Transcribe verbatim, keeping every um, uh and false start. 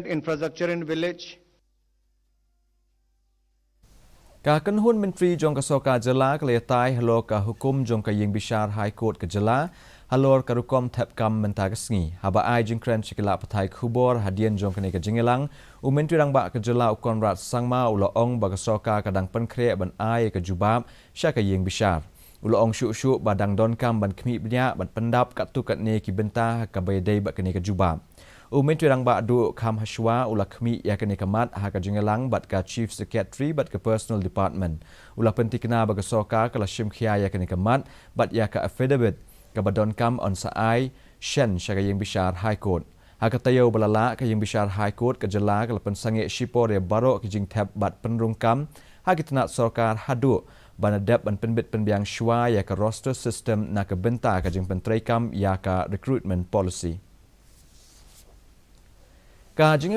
infrastructure in village. Ka kynhun myntri jong ka sorkar jylla ka la ïatai halor ka hukum jong ka ïing bishar High Court ka jylla halor ka rukom thep kam mynta ka sngi. Haba ai jingkren sha ki lad pathai khubor hadien jong kane ka jingïalang, u Myntri Rangbah ka jylla u Conrad Sangma u la ong ba ka sorkar ka dang pynkhreh ban ai ka jubab sha ka ïing bishar. U la ong shuh shuh ba dang donkam ban khmih bniah ban pyndap katto katne ki bynta ha kaba ïadei bad kane ka jubab. U Myntri Rangbah Daw Kham Hashwa u la khmih ïa kane ka mat ha ka jingïalang bad ka Chief Secretary bad ka Personal Department. U la pyntikna ba ka sorkar ka la shim khia ïa kane ka mat bad ïa ka affidavit kaba donkam yn sa ai shen sha ka ïing bishar High Court. Ha ka taïew ba la lah, ka ïing bishar High Court ka jylla ka la pynsangeh shipor ïa baroh ki jingthep bad pynrung kam ha ki tnat sorkar haduh ba la dep ban pynbit pynbiang shuwa ïa ka roster system na ka bynta ka jingpyntreikam ïa ka recruitment policy. Ka jing